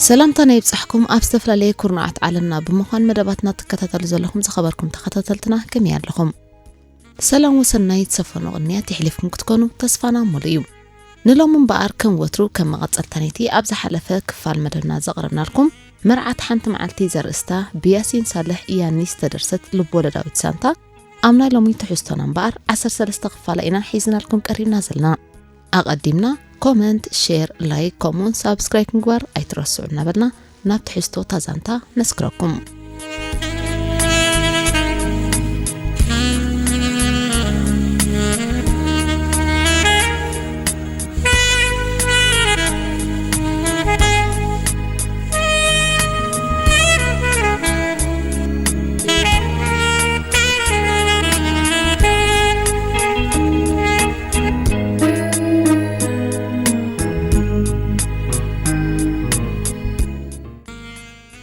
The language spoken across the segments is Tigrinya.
ሰላምታና ይብጻሕኩም። ኣብ ዝተፈላለየ ኩርናዓት ዓለምና ብምዃን መደባትና ትከታተሉ ዘለኹም ዝኸበርኩም ተኸታተልትና፣ ከመይ ኣለኹም? ሰላም ወሰናይ ዝሰፈኖ ቅንያት የሕሊፍኩም ክትኮኑ ተስፋና ሙሉእ እዩ። ንሎሚ እምበኣር ከም ወትሩ ከም መቐጸልታ ነቲ ኣብ ዝሓለፈ ክፋል መደብና ዘቕረብናልኩም መርዓት ሓንቲ መዓልቲ ዘርእስታ ብያሲን ሳልሕ እያኒ ዝተደርሰት ልብወለዳዊት ሳንታ ኣብ ናይ ሎሚ ትሕዝቶና እምበኣር ዓሰርተ ሰለስተ ክፋላ ኢና ሒዝናልኩም ቀሪብና ዘለና። ኣቐዲምና ኮመንት፣ ሼር፣ ላይክ ከምኡውን ሳብስክራይብ ምግባር ኣይትረስዑ እናበልና ናብ ትሕዝቶ እታ ዛንታ ነስግረኩም።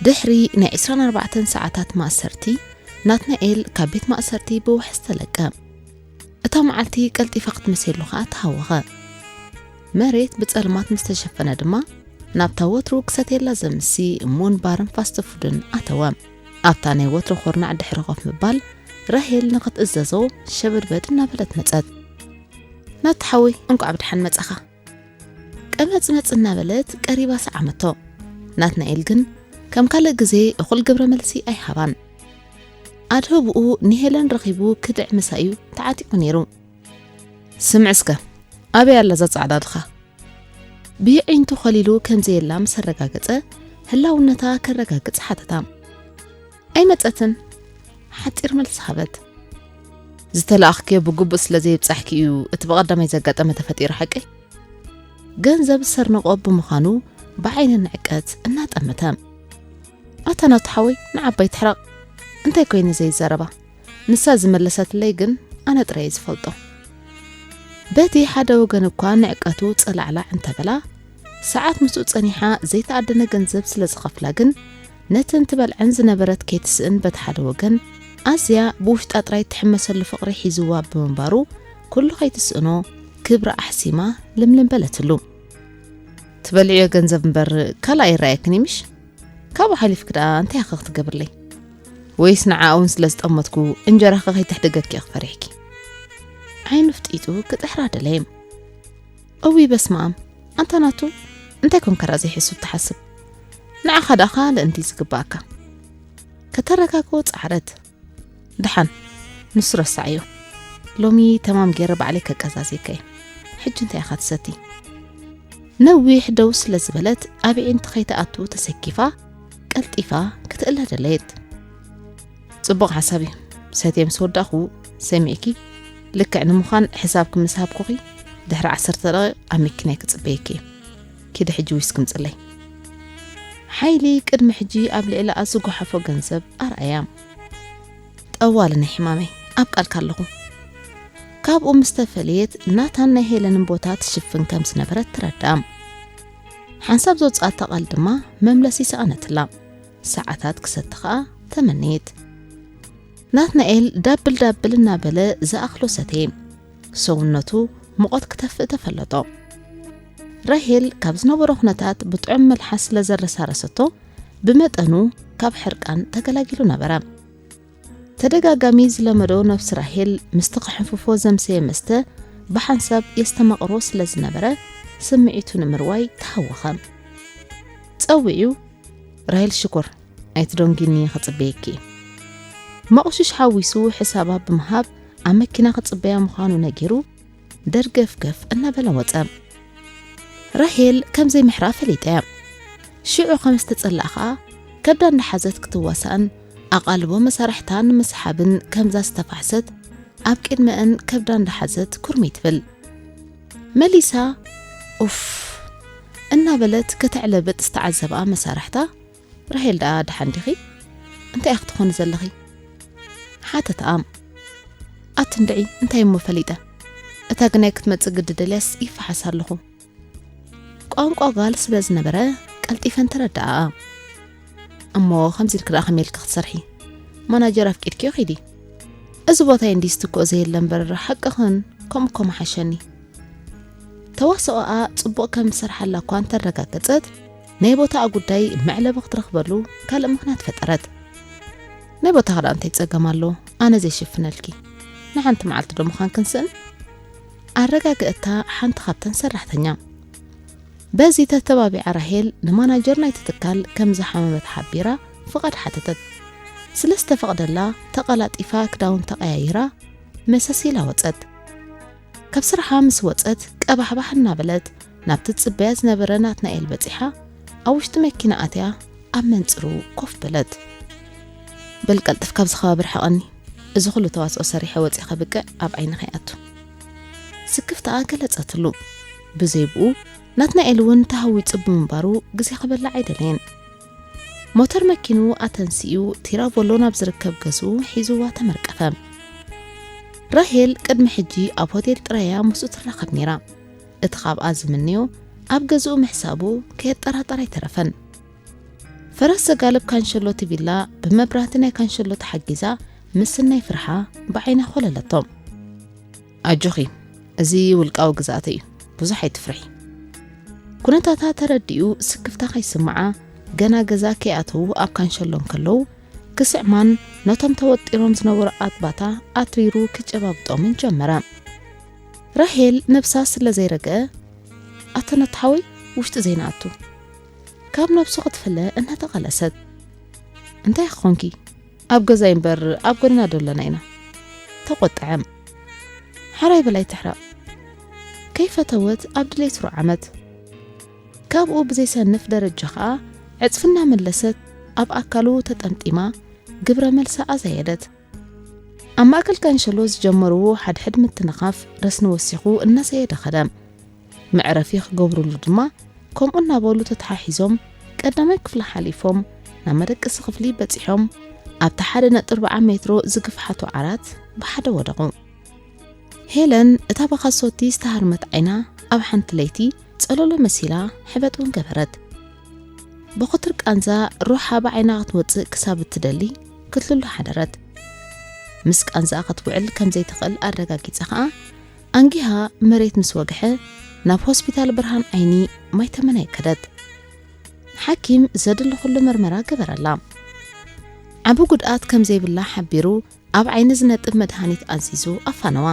ድሕሪ ናይ ዕስራን ኣርባዕተን ሰዓታት ማእሰርቲ፣ ናትናኤል ካብ ቤት ማእሰርቲ ብዋሕስ ተለቀ። እታ መዓልቲ ቀልጢፋ ክትመሰየሉ ኸኣ ተሃወኸ። መሬት ብጸልማት ምስ ተሸፈነ ድማ፣ ናብታ ወትሩ ክሰትየላ ዘምሲ ሙን ባርን ፋስት ፉድን ኣተወ። ኣብታ ናይ ወትሩ ኹርናዕ ድሕሪ ኮፍ ምባል፣ ራሄል ንኽትእዘዞ ሸበድበድ እናበለት መጸት። ናቲ ሓወይ፣ እንቋዕ ብደሓን መጻኻ። ቀመጽመጽ እናበለት ቀሪባ ሰዓመቶ። ናትናኤል ግን ከም ካልእ ግዜ እኹል ግብረ መልሲ ኣይሃባን። ኣድህብኡ ንሄለን ረኺቡ ክድዕ ምሳዩ ተዓጢቑ ነይሩ። ስምዕ እስከ፣ ኣበይ ኣላ እዛ ጻዕዳ ድኻ? ብየዒንቱ ኸሊሉ ከም ዘየላ ምስ ኣረጋገጸ፣ ህላውነታ ከረጋግጽ ሓተታ። ኣይመጸትን፣ ሓጺር መልሲ ሃበት። ዝተላእኽክዮ ብግቡእ ስለ ዘይብጻሕኪ እዩ እቲ ብቐዳማይ ዘጋጠመ ተፈጢሩ፣ ሓቀይ? ገንዘብ ዝሰርነቖ ብምዃኑ ብዓይኒ ንዕቀት እናጠመተ። ኣታ ናቱ ሓወይ፣ ንዓባይ ትሕረቕ። እንታይ ኮይነ ዘይዘረባ? ንሳ ዝመለሰትለይ ግን ኣነ ጥራይ እየ ዝፈልጦ። በቲ ሓደ ወገን እኳ ንዕቀቱ ጸላዕላዕ እንተበላ፣ ሰዓት ምስኡ ጸኒሓ ዘይተኣደነ ገንዘብ ስለ ዝኸፍላ ግን፣ ነተን ትበልዐን ዝነበረት ከይትስእን በቲ ሓደ ወገን፣ ኣዝያ ብውሽጣ ጥራይ ትሕመሰሉ ፍቕሪ ሒዝዋ ብምንባሩ፣ ኩሉ ከይትስእኖ ክብራ ኣሕሲማ ልምልም በለትሉ። ትበልዕዮ ገንዘብ እምበር ካልእ ኣይረኣየክን እዩ ምሽ? ካብኡ ሓሊፍኪ ደኣ እንታይ ኢኺ ክትገብርለይ? ወይስ ንዓኣ እውን ስለ ዝጠመትኩ እንጀራኺ ከይተሕደገኪ ኢኺ ፈሪሕኪ? ዓይኑ ፍጢጡ ክጥሕራ ደለየ። እውይ በስመኣም፣ ኣንታ ናቱ፣ እንታይ ኮንካ ደኣ ዘይሕሱብ ትሓስብ? ንዓኻ ደኣ ካልእ እንድዩ ዝግበኣካ። ከተረጋግኦ ጻዕረት። ደሓን፣ ንሱ ረሳዕዮ። ሎሚ ተማም ገይረ ባዕለይ ከቀዛዝየካ እየ። ሕጂ እንታይ ኢኻ ትሰቲ? ነዊሕ ደው ስለ ዝበለት ኣብ ኣዒንቲ ከይትኣቱ ተሰኪፋ፣ ቀልጢፋ ክትእለ ደለየት። ጽቡቕ ሓሳብ እዩ። ሰትየ ምስ ወዳእኹ ሰሚዕኪ፣ ልክዕ ንምዃን ሕሳብኪ ምስ ሃብኩኺ፣ ድሕሪ ዓሰርተ ደቂቕ ኣብ መኪናይ ክጽበየኪ እየ። ኪዲ ሕጂ ዊስኪ ምጽለይ። ሓይሊ ቅድሚ ሕጂ ኣብ ልዕሊኣ ዝጓሓፎ ገንዘብ ኣርኣያ። ጠዋሊ ናይ ሕማመይ፣ ኣብ ቃልካ ኣለኹ። ካብኡ ምስ ተፈለየት፣ ናታን ናይ ሄለንን ቦታ ትሽፍን ከም ዝነበረት ተረድኣ። ሓንሳብ ዘውጽኣታ ቃል ድማ መምለሲ ሰኣነትላ። ሰዓታት ክሰቲ ኸኣ ተመነየት። ናትናኤል ዳብል ዳብል እናበለ ዝኣኽሎ ሰተየ። ሰውነቱ ሙቐት ክተፍእ ተፈለጦ። ራሄል ካብ ዝነበሮ ኩነታት ብጥዑም መልሓስ ስለ ዘረሳረሰቶ፣ ብመጠኑ ካብ ሕርቃን ተገላጊሉ ነበረ። ተደጋጋሚ ዝለመዶ ነፍሲ ራሄል ምስቲ ክሕንፍፎ ዘምሰየ መስተ ብሓንሳብ የስተማቕሮ ስለ ዝነበረ፣ ስምዒቱ ንምርዋይ ተሃወኸ። ጸዊዑ፣ "ራሄል ሽኮር፣ ኣይትደንጊኒ፣ ክጽበየኪ እየ።" መቑሽሽ ሓዊሱ ሕሳባ ብምሃብ ኣብ መኪና ክጽበያ ምዃኑ ነጊሩ፣ ደርገፍገፍ እናበለ ወጸ። ራሄል ከም ዘይምሕራ ፈሊጣ እያ። ሽዑ ከም ዝተጸልኣ ኸኣ ከብዳ እንዳሓዘት ክትዋሳእን ኣቓልቦ መሳርሕታ ንምስሓብን ከምዛ ዝተፋሕሰት ኣብ ቅድመአን ከብዳ እንዳሓዘት ኩርምይ ትብል። መሊሳ ኡፍ እናበለት ከተዕለብጥ ዝተዓዘባ መሳርሕታ፣ "ራሄል ደኣ ደሓን ዲኺ? እንታይ ኢኺ ትኾኒ ዘለኺ?" ሓተትኣ። "ኣቲ እንድዒ፣ እንታይ እሞ ፈሊጠ? እታ ግናይ ክትመጽእ ግዲ ደልያስ ይፈሓስ ኣለኹ።" ቋንቋ ጋል ስለ ዝነበረ ቀልጢፈን ተረድኣኣ። "እሞ ከምዚ ኢልኪ ደኣ ከመይ ኢልኪ ክትሰርሒ? ማናጀር ኣፍቂድክዮ ኺዲ። እዚ ቦታይ እንድዩ ዝትክኦ ዘየለ እምበር ሓቅኽን ከምኡ እኮ ምሓሸኒ።" ተዋስኦኣ ጽቡቕ ከም ዝሰርሓላ እኳ እንተረጋገጸት፣ ናይ ቦታኣ ጉዳይ መዕለቢ ክትረኽበሉ ካልእ ምኽንያት ፈጠረት። ናይ ቦታኺ ደኣ እንታይ ጸገም ኣሎ? ኣነ ዘይሽፍነልኪ። ንሓንቲ መዓልቲ ዶ ምዃን ክንስእን? ኣረጋግእታ ሓንቲ ካብተን ሰራሕተኛ። በዚ ተተባቢዓ ራሄል ንማናጀር ናይቲ ትካል ከም ዝሓመመት ሓቢራ ፍቓድ ሓተተት። ስለ ዝተፈቕደላ ተቐላጢፋ ክዳውንታ ቀያይራ መሰስ ኢላ ወጸት። ካብ ስርሓ ምስ ወጸት ቀባሕባሕ እናበለት ናብቲ ትጽበያ ዝነበረ ናትናኤል በጺሓ ኣብ ውሽጢ መኪና ኣትያ ኣብ መንጽሩ ኮፍ በለት። በል ቀልጥፍ ካብዚ ከባቢ ርሕቐኒ፣ እዚ ኩሉ ተዋስኦ ሰሪሐ ወጺ ከብቅዕ ኣብ ዓይኒ ከይኣቱ። ስክፍታኣ ገለጸትሉ። ብዘይ ብኡ ናትናኤል እውን ተሃዊጹ ብምንባሩ ግዜ ክበልዕ ኣይደለየን። ሞተር መኪኑ ኣተንሲኡ ቲራቮሎ ናብ ዝርከብ ገዝኡ ሒዝዋ ተመርቀፈ። ራሄል ቅድሚ ሕጂ ኣብ ሆቴል ጥራያ ምስኡ ትራኸብ ነይራ። እቲ ካብኣ ዝምንዮ ኣብ ገዝኡ ምሕሳቡ ከየጠራጠር ኣይተረፈን። ፈረስ ዘጋልብ ካንሸሎቲ ቪላ ብመብራህቲ ናይ ካንሸሎ ተሓጊዛ ምስናይ ፍርሓ ብዓይና ኮለለቶ። ኣጆኺ፣ እዚ ውልቃዊ ግዝኣተይ እዩ፣ ብዙሕ ኣይትፍርሒ። ኩነታታ ተረዲኡ ስክፍታ ከይስምዓ ገና ገዛ ከይኣተዉ ኣብ ካንሸሎ እንከለዉ ክስዕማን ነቶም ተወጢሮም ዝነበሩ ኣጥባታ ኣትሪሩ ክጨባብጦምን ጀመረ። ራሄል ነብሳ ስለ ዘይረግአ ኣተነትሓወይ ውሽጢ ዘይንኣቱ ካብ ነብሱ ክትፍለ እናተቓለሰት፣ እንታይ ክኾንኪ? ኣብ ገዛይ እምበር ኣብ ጎደና ዶ ኣለና ኢና? ተቖጥዐ። ሓራይ በላይ ትሕረቕ። ከይፈተወት ኣብ ድሌት ሩዓመት። ካብኡ ብዘይሰንፍ ደረጃ ኸኣ ዕጽፍና መለሰት ኣብ ኣካሉ ተጠምጢማ ግብረ መልሳ ኣዛየደት። ኣብ ማእከል ካንሸሎ ዝጀመርዎ ሓድሕድ ምትንኻፍ ረስኒ ወሲኹ እናዘየደ ኸደ። መዕረፊ ክገብሩሉ ድማ ከምኡ እናበሉ ተተሓሒዞም ቀዳማይ ክፍሊ ሓሊፎም ናብ መደቀሲ ክፍሊ በጺሖም ኣብቲ ሓደ ነጥቢ ኣርባዓ ሜትሮ ዝግፍሓቱ ዓራት ብሓደ ወደቑ። ሄለን እታ ብኻሶቲ ዝተሃርመት ዓይና ኣብ ሓንቲ ለይቲ ጸለሎ መሲላ ሕበጥ እውን ገበረት። ብኹትር ቃንዛ ሩሓ ብዓይና ክትወጽእ ክሳብ እትደሊ ክትልሉ ሓደረት። ምስ ቃንዛኣ ክትውዕል ከም ዘይትኽእል ኣረጋጊጻ ኸኣ ኣንጊሃ መሬት ምስ ወግሐ ናብ ሆስፒታል ብርሃን ዓይኒ ማይ ተመናይ ከደት። ሓኪም ዘድሊ ኩሉ መርመራ ገበረላ። ዓቢ ጉድኣት ከም ዘይብላ ሓቢሩ ኣብ ዓይኒ ዝነጥብ መድሃኒት ኣዚዙ ኣፋነዋ።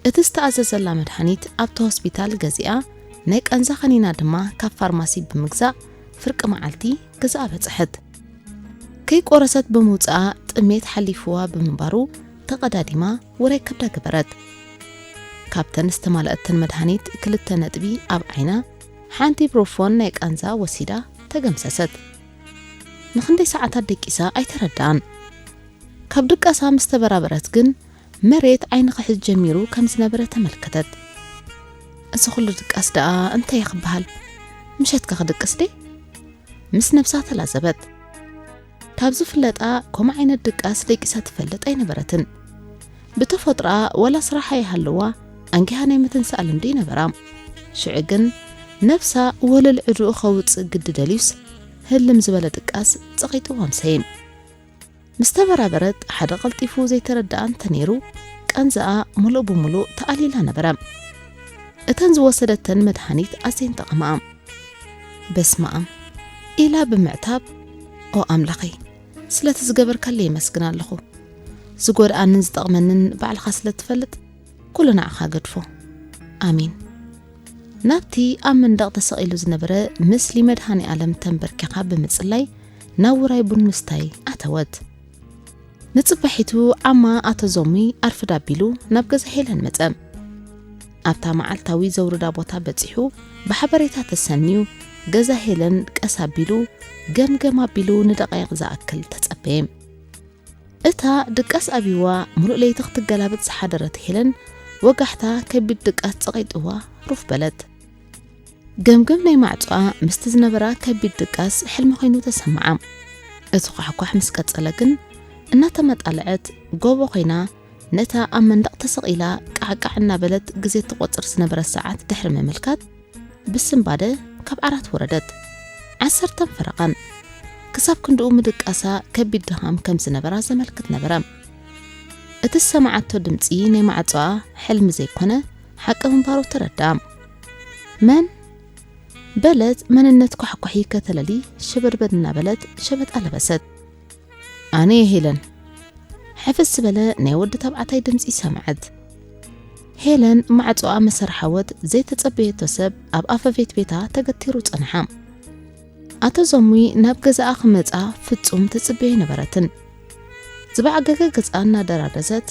እቲ ዝተኣዘዘላ መድሃኒት ኣብቲ ሆስፒታል ገዚኣ ናይ ቃንዛ ኸኒና ድማ ካብ ፋርማሲ ብምግዛእ ፍርቂ መዓልቲ ገዛኣ በጽሐት። ከይቆረሰት ብምውጽኣ ጥሜት ሓሊፍዋ ብምንባሩ ተቐዳዲማ ውራይ ከብዳ ገበረት። ካብተን ዝተማልኣተን መድሃኒት ክልተ ነጥቢ ኣብ ዓይና ሓንቲ ብሮፎን ናይ ቃንዛ ወሲዳ ተገምሰሰት። ንኽንደይ ሰዓታት ደቂሳ ኣይተረድኣን። ካብ ድቃሳ ምስ ተበራበረት ግን መሬት ዓይኒ ክሕዝ ጀሚሩ ከም ዝነበረ ተመልከተት። እዚ ኩሉ ድቃስ ደኣ እንታይ እዩ ክበሃል? ምሸትከ ክድቅስ ድየ? ምስ ነብሳ ተላዘበት። ካብ ዝፍለጣ ከምኡ ዓይነት ድቃስ ደቂሳ ትፈልጥ ኣይነበረትን። ብተፈጥሮኣ ዋላ ስራሓ ይሃልዋ ኣንጊሃ ናይ ምትንሳእ ልምዲ ይነበራ። ሽዑ ግን ነብሳ ወለል ዕዱኡ ከውጽእ ግዲ ደልዩስ ህልም ዝበለ ድቃስ ጸቒጥዋ ኣምሰየ። ምስ ተበራበረት ሓደ ቀልጢፉ ዘይተረድኣ እንተነይሩ ቃንዛኣ ምሉእ ብምሉእ ተኣልይላ ነበረ። እተን ዝወሰደተን መድሃኒት ኣዝየን ጠቐማኣ። በስመኣም ኢላ ብምዕታብ፣ ኦ ኣምላኸይ፣ ስለቲ ዝገበርካለይ የመስግን ኣለኹ። ዝጎድኣንን ዝጠቕመንን ባዕልኻ ስለ ትፈልጥ ኩሉ ንዓኻ ገድፎ። ኣሜን። ናብቲ ኣብ መንደቕ ተሰቒሉ ዝነበረ ምስሊ መድሃኔ ኣለም ተንበርኪኻ ብምጽላይ ናብ ውራይ ቡን ምስታይ ኣተወት። ንጽባሒቱ ዓማ ኣቶ ዞሚ ኣርፍድ ኣቢሉ ናብ ገዛ ሄለን መጸ። ኣብታ መዓልታዊ ዘውርዳ ቦታ በጺሑ ብሓበሬታ ተሰንዩ ገዛ ሄለን ቀስ ኣቢሉ ገምገም ኣቢሉ ንደቃይቕ ዝኣክል ተጸበየ። እታ ድቃስ ኣብይዋ ምሉእ ለይቲ ክትገላበጥ ዝሓደረት ሄለን ወጋሕታ ከቢድ ድቃስ ጸቒጥዋ ሩፍ በለት። ገምገም ናይ ማዕጾኣ ምስቲ ዝነበራ ከቢድ ድቃስ ሕልሚ ኮይኑ ተሰምዓ። እቲ ኳሕኳሕ ምስ ቀጸለ ግን እናተመጣለዐት ጎቦ ኮይና ነታ ኣብ መንደቕ ተሰቒላ ቃዕቃዕ እናበለት ግዜ ትቖጽር ዝነበረት ሰዓት ድሕሪ ምምልካት ብስንባደ ካብ ዓራት ወረደት። ዓሰርተን ፈረቓን ክሳብ ክንድኡ ምድቃሳ ከቢድ ድኻም ከም ዝነበራ ዘመልክት ነበረ። እቲ ዝሰማዓቶ ድምጺ ናይ ማዕጾኣ ሕልሚ ዘይኮነ ሓቂ ምንባሩ ተረድኣ። መን? በለት መንነት ኳሕኳሒ ከተለሊ ሽብርብር እናበለት ሸበጣ ለበሰት። ኣነ እየ ሄለን። ሕፍስ ዝበለ ናይ ወዲ ተባዕታይ ድምፂ ሰምዐት። ሄለን ማዕጾኣ መሰር ሓወት ዘይተጸበየቶ ሰብ ኣብ ኣፈ ቤት ቤታ ተገቲሩ ጸንሓ። ኣቶ ዘሙይ ናብ ገዛኣ ክመጻ ፍጹም ትጽበዮ ኣይነበረትን። ዝበዓገገ ገጻ እናደራረዘት፣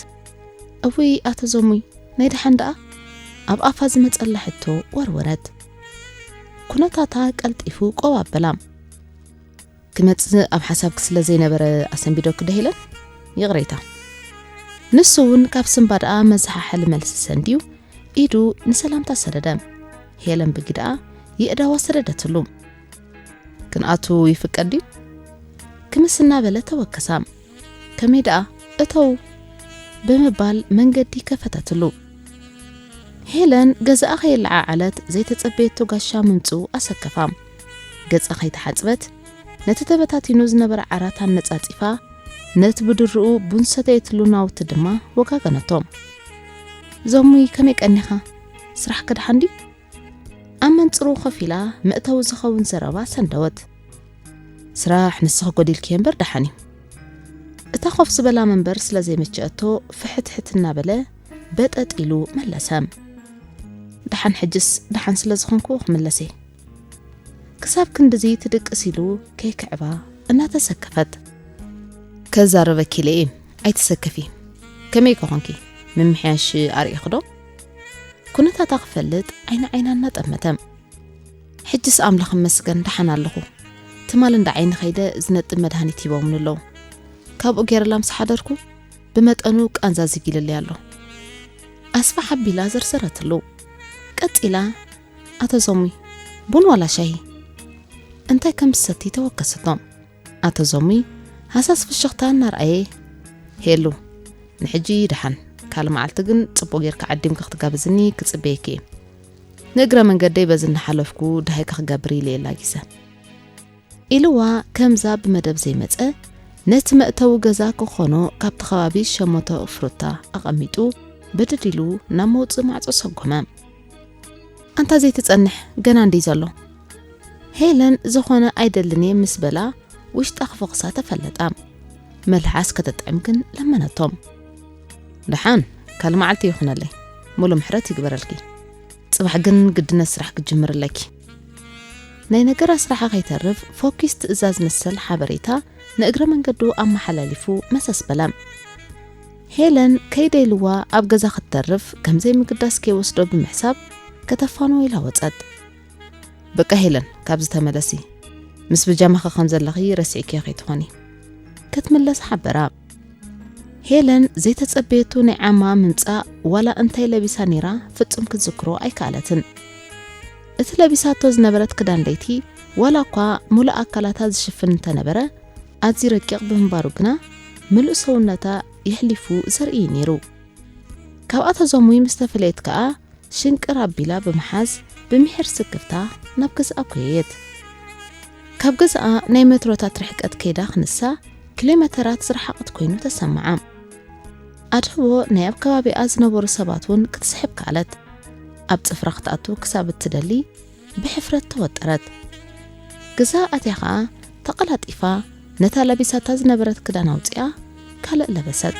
"እውይ ኣቶ ዘሙይ፣ ናይ ደሓን ደኣ?" ኣብ ኣፋ ዝመጸላ ሕቶ ወርወረት። ኩነታታ ቀልጢፉ ቆው ኣበላ። "ክመጽእ ኣብ ሓሳብኪ ስለ ዘይነበረ ኣሰንቢዶኪ ዶ ሄለን? ይቕሬታ።" ንሱ እውን ካብ ስንባድኣ መዝሓሕሊ መልሲ ሰንድዩ ኢዱ ንሰላምታ ሰደደ። ሄለን ብጊድኣ የእዳዋ ሰደደትሉ። "ክንኣቱ ይፍቀድ ድዩ?" ክምስ እናበለ ተወከሳ። "ከመይ ደኣ? እተው!" ብምባል መንገዲ ከፈተትሉ። ሄለን ገዛኣ ከየለዓዓለት ዘይተጸበየቶ ጋሻ ምምጽኡ ኣሰከፋ። ገጻ ከይተሓጽበት ነቲ ተበታቲኑ ዝነበረ ዓራት ኣነጻጺፋ፣ ነቲ ብድርኡ ቡን ሰተየትሉ ናውቲ ድማ ወጋገነቶ። "ዘሙይ፣ ከመይ ቀኒኻ? ስራሕ ከድሓን ድዩ?" ኣብ መንጽሩ ኮፍ ኢላ መእተዊ ዝኸውን ዘረባ ሰንደወት። "ስራሕ ንስኺ ጎዲልኪ እምበር ደሓን እዩ።" እታ ኮፍ ዝበላ መንበር ስለ ዘይመቸአቶ ፍሕትሕት እናበለ በጠጥ ኢሉ መለሰ። "ደሓን፣ ሕጅስ ደሓን ስለ ዝኾንኩ ክምለስ እየ። ክሳብ ክንድዚ ትድቅስ?" ኢሉ ከይክዕባ እናተሰከፈት። "ከዛረበኪ ኢለ እየ፣ ኣይትሰከፊ። ከመይ ኮኾንኪ? ምምሕያሽ ኣርእኹ ዶ?" ኩነታታ ክፈልጥ ዓይኒ ዓይና እናጠመተ። "ሕጅስ ኣምላኽ ይመስገን ደሓን ኣለኹ። ትማል እንዳ ዓይኒ ከይደ ዝነጥብ መድሃኒት ሂቦምኒ ኣለዉ። ካብኡ ገይረ ላምስ ሓደርኩ፣ ብመጠኑ ቃንዛ ዝጊልለይ ኣሎ።" ኣስፋሕ ኣቢላ ዘርዘረትሉ። ቀጺላ፣ "ኣቶ ዘሙይ፣ ቡን ዋላ ሻሂ?" እንታይ ከም ዝሰቲ ተወከሰቶ። ኣቶ ዘሙይ ሃሳስ ፍሽኽታ እናርኣየ፣ "ሄሉ፣ ንሕጂ ደሓን፣ ካልእ መዓልቲ ግን ጽቡቕ ጌርካ ዓዲምካ ክትጋብዝኒ ክጽበየኪ እየ። ንእግረ መንገደይ በዚ እናሓለፍኩ ደሃይካ ክገብር ኢለ እየ ላጊሰ።" ኢልዋ ከምዛ ብመደብ ዘይመጸ፣ ነቲ መእተዊ ገዛ ክኾኖ ካብቲ ከባቢ ሸሞቶ ፍሩታ ኣቐሚጡ ብድድ ኢሉ ናብ መውጽኢ ማዕጾ ሰጎመ። "ኣንታ ዘይትጸንሕ፣ ገና እንድዩ ዘሎ።" ሄለን ዝኾነ ኣይደልን እየ ምስ በላ ውሽጣ ክፈኹሳ ተፈለጣ። መልሓስ ከተጥዕም ግን ለመነቶም። "ደሓን፣ ካልእ መዓልቲ ይኹነለይ፣ ሙሉ ምሕረት ይግበረልኪ። ጽባሕ ግን ግድነት ስራሕ ክትጅምሪ ኣለኪ።" ናይ ነገራ ስራሓ ከይተርፍ ፎኪስ ትእዛዝ መሰል ሓበሬታ ንእግረ መንገዱ ኣመሓላሊፉ መሰስ በለ። ሄለን ከይደይልዋ ኣብ ገዛ ክትተርፍ ከም ዘይምግዳስ ከይወስዶ ብምሕሳብ ከተፋንዎ ኢላ ወጸት። "በቃ ሄለን፣ ካብዚ ተመለሲ። ምስ ብጃማኺ ከም ዘለኺ ረሲዕክዮ ከይትኾኒ?" ክትምለስ ሓበራ። ሄለን ዘይተጸበየቱ ናይ ዓማ ምምጻእ ዋላ እንታይ ለቢሳ ነይራ ፍጹም ክትዝክሮ ኣይከኣለትን። እቲ ለቢሳቶ ዝነበረት ክዳን ለይቲ ዋላ እኳ ሙሉእ ኣካላታ ዝሽፍን እንተነበረ፣ ኣዝዩ ረቂቕ ብምንባሩ ግና ምሉእ ሰውነታ የሕሊፉ ዘርኢ እዩ ነይሩ። ካብ ኣቶ ዘሙይ ምስ ተፈለየት ከኣ ሽንቅር ኣቢላ ብምሓዝ ብምሒር ስክፍታ ናብ ገዝኣ ኮየየት። ካብ ገዝኣ ናይ ሜትሮታት ርሕቀት ከይዳ ክንሳ ኪሎሜተራት ዝረሓቐት ኮይኑ ተሰምዓ። ኣድህቦ ናይ ኣብ ከባቢኣ ዝነበሩ ሰባት እውን ክትስሕብ ከኣለት። ኣብ ጽፍራ ክትኣቱ ክሳብ እትደሊ ብሕፍረት ተወጠረት። ገዛ ኣትያ ኸኣ ተቐላጢፋ ነታ ለቢሳታ ዝነበረት ክዳን ኣውጺኣ ካልእ ለበሰት።